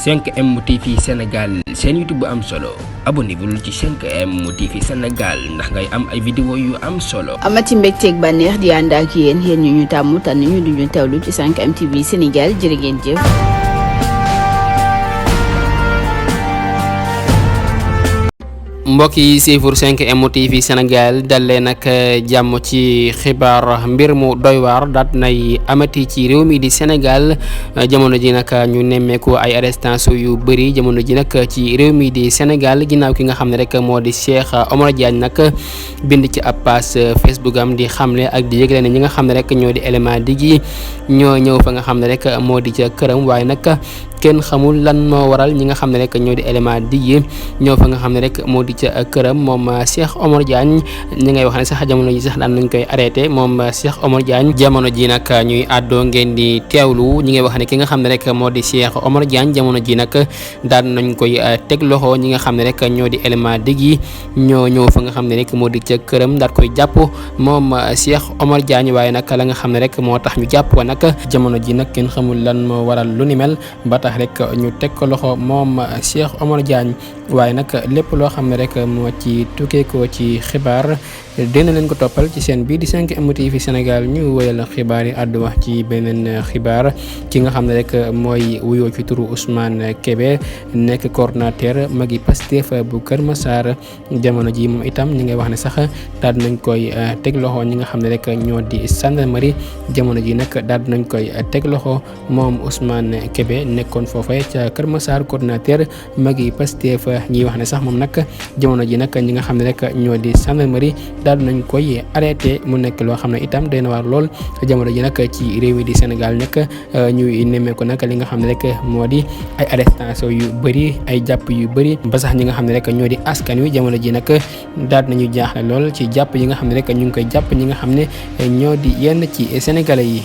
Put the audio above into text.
5M TV Sénégal seen YouTube bu am solo abonnez-vous ci 5M TV Sénégal ndax ngay am ay vidéo yu am solo. amati mbégteeg bànneex di ànd ak yéen ñu tàmm tànn ñu duñu teewlu ci 5M TV Sénégal jërë ngeen jëf. mbokk yi siifur 5M TV Sénégal dalee nag jàmm ci xibaar mbir mu doy waar daat nay amati ci réew mi di Sénégal jamono ji nag ñu nemmeeku ay arrestation yu bëri jamono ji nag ci réew mi di Sénégal ginnaaw ki nga xam ne rek moo di Cheikh Omar Diagne nag bind ci ab page Facebook am di xamle ak di yëgle ne ñi nga xam ne rek ñoo di élément digi ñoo ñëw fa nga xam ne rek moo di ca këram waaye nag kenn xamul lan moo waral ñi nga xam ne rek ñoo di élément digi ñoo fa nga xam ne rek moo di ca këram moom Cheikh Omar Diagne ñi ngay wax ne sax jamono ji sax daan nañ koy arrêté moom Cheikh Omar Diagne jamono ji nag ñuy àddoo ngeen di teewlu ñi ngay wax ne ki nga xam ne rek moo di Cheikh Omar Diagne jamono ji nag daan nañ koy teg loxo ñi nga xam ne rek ñoo di élément digi ñoo ñëw fa nga xam ne rek moo di ca këram daat koy jàpp moom Cheikh Omar Diagne waaye nag la nga xam ne rek moo tax ñu jàpp ko nag jamono ji nag kenn xamul lan moo waral lu ni mel ba tax rek ñu teg ko loxo moom Cheikh Omar Diagne waaye nag lépp loo xam ne rek moo ci tukkee ko ci xibaar dina leen ko toppal ci seen bii di 5M TV Sénégal ñu wéyal xibaar yi àddu wax ci beneen xibaar ki nga xam ne rek mooy wuyoo ci turu Ousmane Kébé nekk coordonnateur magi Pastef bu Kër Massar jamono ji moom itam ñi ngay wax ne sax daal nañ koy teg loxo ñi nga xam ne rek ñoo di gendarmerie jamono ji nag daal nañ koy teg loxo moom Ousmane Kébé nekkoon foofee ca Kër Massar coordonnateur magi Pastef ñiy wax ne sax moom nag jamono ji nag ñi nga xam ne rek ñoo di gendarmerie daal nañ koy arrêté mu nekk loo xam ne itam doy na waar lool jamono ji nag ci réew mi di Sénégal nag ñuy nemmeeku nag li nga xam ne rek moo di ay arrestation yu bëri ay jàpp yu bëri ba sax ñi nga xam ne rek ñoo di askan wi jamono ji nag daal nañu jaaxle lool ci jàpp yi nga xam ne rek ñu ngi koy jàpp ñi nga xam ne ñoo di yenn ci sénégalais yi.